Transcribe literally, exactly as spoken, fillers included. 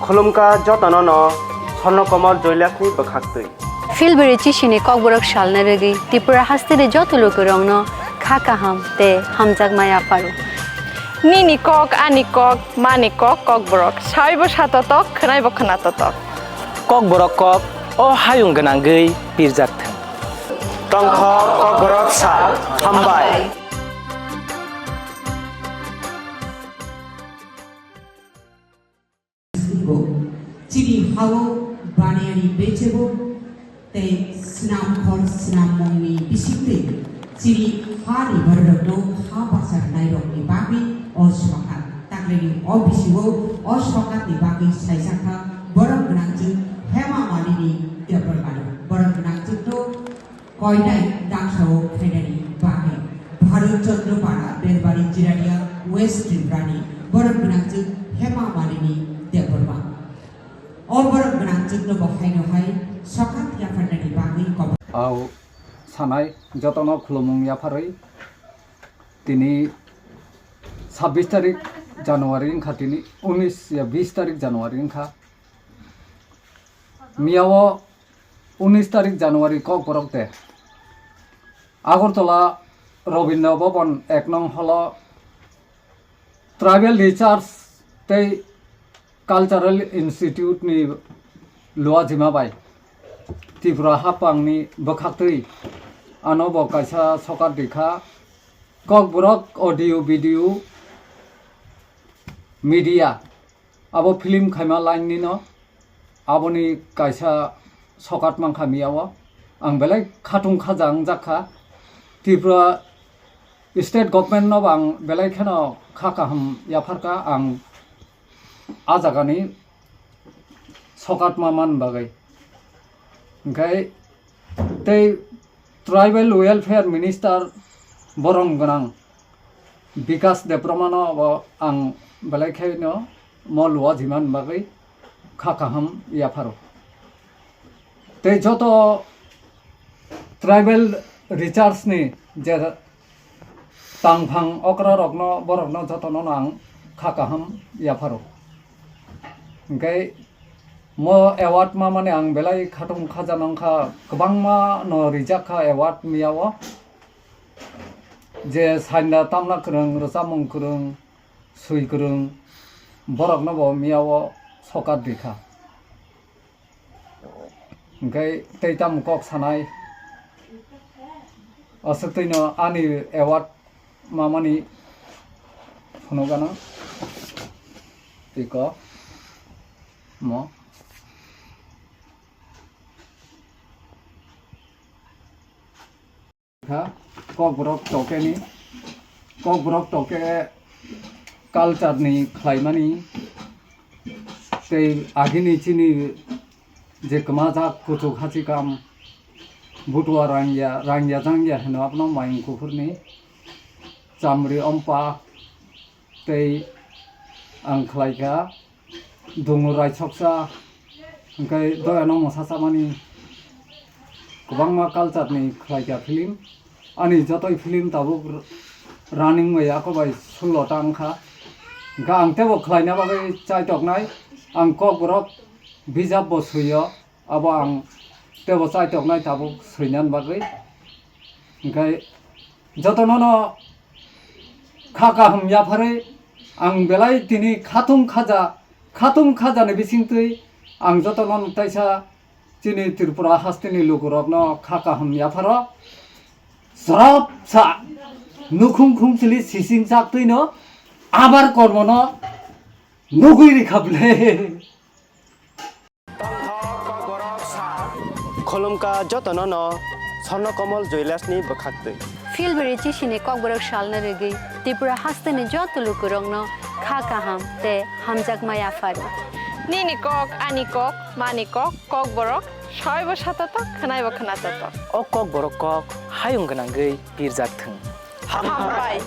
Khulumkha jotono no Swarno Komol Joylasni bwkhaktwi. Philbiri chisini kokborok salna rwgwi Tripura hasteni joto lukurokno kha kaham tei hamjakma yapharo. Nini kok, ani kok, mani kok, kokborok. Saibo satotok, khwnaibo khwnatotok. Kokborok kok, o hayung gwnangwi pirjak thung. Tongthok kokborok sa, hambai. Chini hao baniyani bechebo tei snam khor snam mungni bisingtwi chini ha ni bororokno ha bachar nairokni bagwi o sokat taklini o bisio o sokatni bagwi saijakha borok gwnangchwk Hema Malini Debbarma borok gwnangchwkno koinai dangsao khainani bagwi Bharat Chandra Para Berbari Jirania West Tripurani borok gwnangchwk Hema Malini Debbarma. O borok gwnangchwkno bo haino hai sokat yapharnani bagwi kobo. Au sanai jotono khulumung yapharwi tini sabbish tarik January wngkha, tini unis ya bish tarik January wngkha. Miyao unis tarik January kokborok de Agartala Rabindra Bhavan ek nong holo Tribal Research tei Cultural Institute ni luajima bai Tripura haphangni bwkhaktwi ano bo kaisa sokat rikha. Kokborok audio video media abo film khaima line nino aboni kaisa sokat mankha miyao. Ang belai khatung khaja wngjakha. Tripura state government no bo ang belai kheno kha kaham yapharkha ang a jagani sokat ma man bagwi. Hwnkhe tei Tribal Welfare Minister borom gwnang Bikas Debbarmano bo ang belai kheno mo luajima ni bagwi kha kaham yapharo. Tei joto tribal research ni je tangphang okra rokno borokno jotono ang kha kaham yapharo. Hwnkhe mo award ma mani ang belai khatung khaja nangkha, kwbangma no rijak kha award miyao. Je sainda tamna kwrwng, rwchapmung kwrwng, swi kwrwng, borokno bo miyao sokat rikha. Hwnkhe tei tamo kok sanai, aswk twino ani award mamani phunukgano tei kok mo. Kha, kokborok tokeni, kokborok toke culture ni khlaimani, tei agini chini je kwmajak kuchuk hachikam, butua rangya, rangya jangya hino abono mayung kuphurni chamri ompa, tei ang khlaikha Dungur Raisoksa, hwnkhe Doyano Mwsachamani kwbangma culture ni khlaikha film. Ani jotoi film tabuk r-, running bai ako bai sullo ta wngkha. Hwnkhe ang teibo khlaina bagwi chaitoknai, ang kokborok bijap bo suiyo. Abo ang teibo chaitoknai tabuk swinani bagwi. Hwnkhe jotono no kha kaham yapharwi ang belai tini khatung khaja, khatung khajani bisingtwi ang jotono no taisa chini Tripura hasteni lukurokno kha kaham yapharo. Srapsa nukhung khungsili sising chaktwino abar kormono nugwi rikha bwle. Khulumkha jotono no Swarno Komol Jewellers ni bwkhaktwi. Philbiri chisini kokborok salna rwgwi Tripura hasteni joto lukurokno kha kaham tei hamjakma yapharo. Nini kok, ani kok, mani kok, kokborok, soibo satotok, khwnaibo khwnatotok. O kokborok kok hayung gwnangwi pirjak thwng. Hambai.